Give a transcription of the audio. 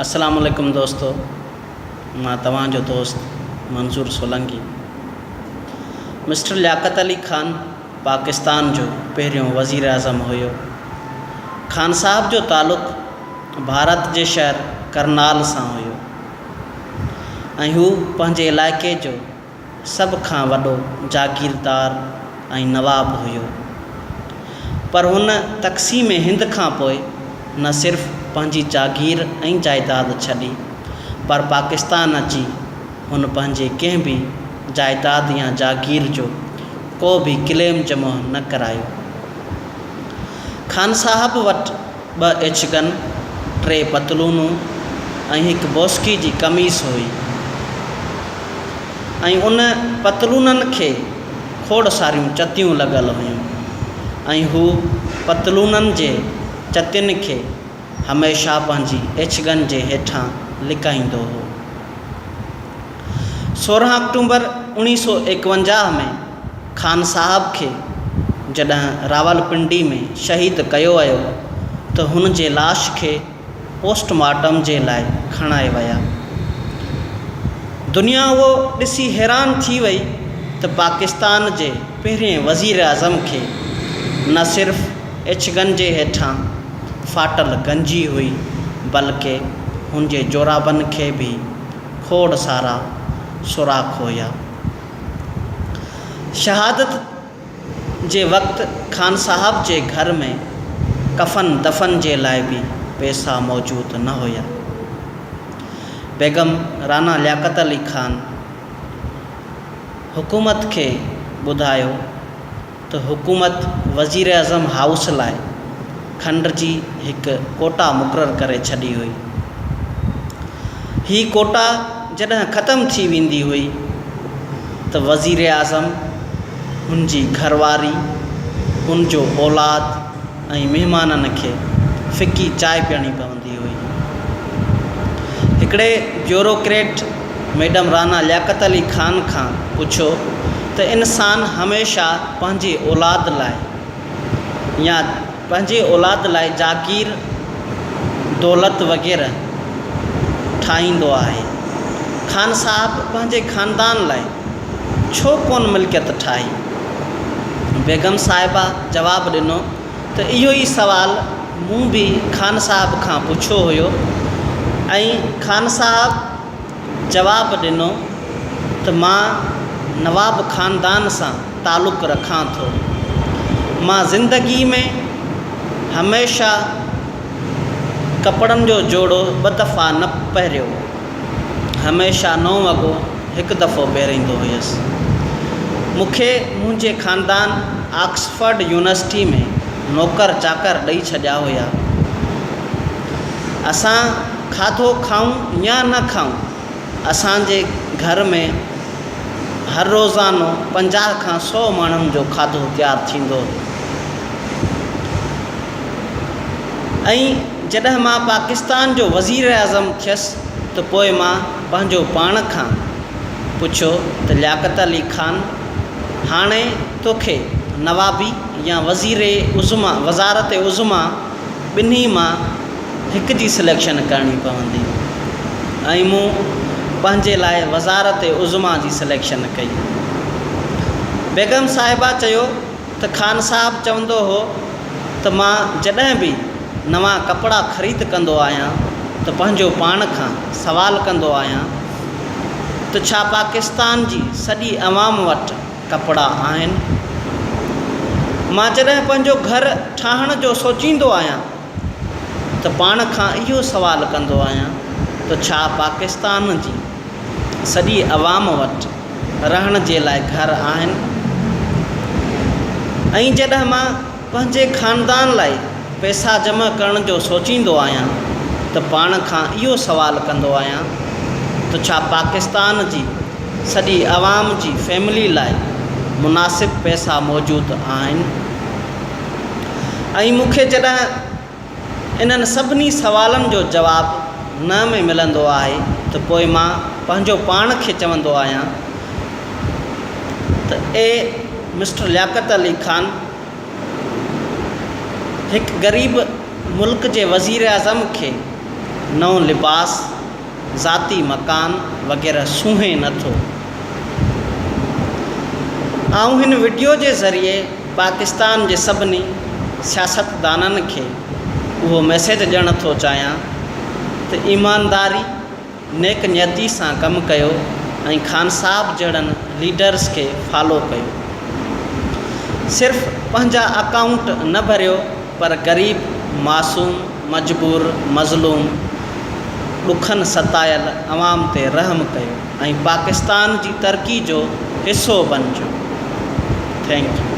السلام عليڪم دوستو مان توهان جو دوست منظور سولنگي مسٽر لياقت علي خان پاڪستان جو پهريون وزير اعظم هيو خان صاحب جو تعلق ڀارت جي شهر ڪرنال سان هيو ۽ هو پنهنجي علائقي جو سڀ کان وڏو جاگيردار ۽ نواب هيو. پر هن تقسيم هند کان پوء نه صرف پنهنجي جاگير ۽ جائيداد ڇڏي، پر پاڪستان اچي هن پنهنجي ڪنهن به جائيداد يا جاگير جو ڪو به ڪليم جمع نه ڪرايو. خان صاحب وٽ ٻه ايڇ گن، ٽي پتلونون ۽ هڪ بوسڪي جي قميص هئي ۽ ان پتلونن کي کوڙ ساريون چتيون لڳل هيون ۽ هو پتلونن جي چتين کي هميشه پنهنجي ايڇ گن جي هيٺان لڪائيندو هو. 16 آڪٽومبر 1951 ۾ خان صاحب کي جڏهن راولپنڊي ۾ شهيد ڪيو ويو ته هن جي لاش کي پوسٽ مارٽم جي لاء کڻائي ويا. دنيا اهو ڏسي حيران ٿي وئي ته پاڪستان جي پهرين وزيراعظم کي نه صرف ايڇ گن جي هيٺان ڦاٽل گنجي هئي بلڪه هن جي جورابن کي به کوڙ سارا سوراخ هيا. شهادت جي وقت خان صاحب جي گهر ۾ ڪفن دفن جي لاء به پئسا موجود نه هيا. بيگم رانا لياقت علي خان حڪومت کي ٻڌايو ته حڪومت وزيراعظم هائوس لاء کنڊ جي هڪ ڪوٽا مقرر ڪري ڇڏي هئي. هي ڪوٽا جڏهن ختم ٿي ويندي هئي ته وزيراعظم، هن جي گهرواري، هن جو اولاد ۽ مهمانن کي ڦڪي چاء پيئڻي پوندي هئي. هڪڙي بيوروڪريٽ ميڊم رانا لياقت علي خان کان پڇيو ته انسان هميشه پنهنجي اولاد لاء يا پنهنجي اولاد لاء جاگير، دولت وغيره ٺاهيندو آهي. خان صاحب پنهنجي خاندان لاء ڇو ڪونه ملڪيت ٺاهي؟ بيگم صاحبه جواب ڏنو ته اهو ئي سوال مون به خان صاحب کان پڇيو هيو ۽ خان صاحب جواب ڏنو ته مان نواب خاندان سان تعلق رکان ٿو. مان زندگي ۾ هميشه ڪپڙن جو جوڙو ٻه دفعا نه پهريو. هميشه نئون وڳو هڪ دفعو پهريندو هيس. مون کي منهنجي خاندان آڪسفرڊ يونيورسٽي ۾ نوڪر چاڪر ڏئي ڇڏيا هيا. اسان کاڌو کائون يا نه کائون، اسان جي گهر ۾ هر روزانو 50 کان سئو ماڻهن جو کاڌو تيار ٿيندو هو ۽ جڏهن مان پاڪستان جو وزيراعظم ٿيس ته پوء مان پنهنجو پاڻ کان پڇيو ته لياقت علي خان هاڻي توکي نوابي يا وزير عظميٰ وزارت عظميٰ ٻنهي مان هڪ جي سليڪشن ڪرڻي پوندي ۽ مون پنهنجي لاء وزارت عظميٰ جي سليڪشن ڪئي. بيگم صاحبه چيو ته خان صاحب چوندو هو ته مان جڏهن به نوان ڪپڙا خريد ڪندو آهيان ته پنهنجو پاڻ کان سوال ڪندو آهيان ته ڇا پاڪستان جي سڄي عوام وٽ ڪپڙا آهن؟ مان جڏهن پنهنجو گهر ٺاهڻ جو سوچيندو آهيان ته پاڻ کان اهو سوال ڪندو آهيان ته ڇا پاڪستان جي سڄي عوام وٽ رهڻ جي لاء گهر آهن؟ ۽ جڏهن مان پنهنجي خاندان لاء پئسا جمع ڪرڻ جو سوچيندو آهيان ته پاڻ کان اهو سوال ڪندو آهيان ته ڇا پاڪستان جي سڄي عوام جي فيملي لاء مناسب پئسا موجود آهن؟ ۽ مون کي جڏهن انهن سڀني سوالن جو جواب نه ۾ ملندو آهي ته پوء مان پنهنجو پاڻ کي چوندو آهيان ته اي مسٽر لياقت علي خان! هڪ غريب ملڪ جي وزيراعظم کي نئون لباس، ذاتي مڪان وغيره سونهين نه ٿو. آئون هن وڊيو جي ذريعي پاڪستان جي سڀني سياستدانن کي اهو ميسيج ڏيڻ ٿو چاهيان ته ايمانداري، نيڪ نيتي سان ڪم ڪيو ۽ خان صاحب جهڙن ليڊرز کي فالو ڪيو. صرف پنهنجا اڪائونٽ نه ڀريو پر غريب، معصوم، مجبور، مظلوم، ڏکن ستايل عوام تي رحم ڪيو ۽ پاڪستان جي ترقي جو حصو بنجو. Thank you.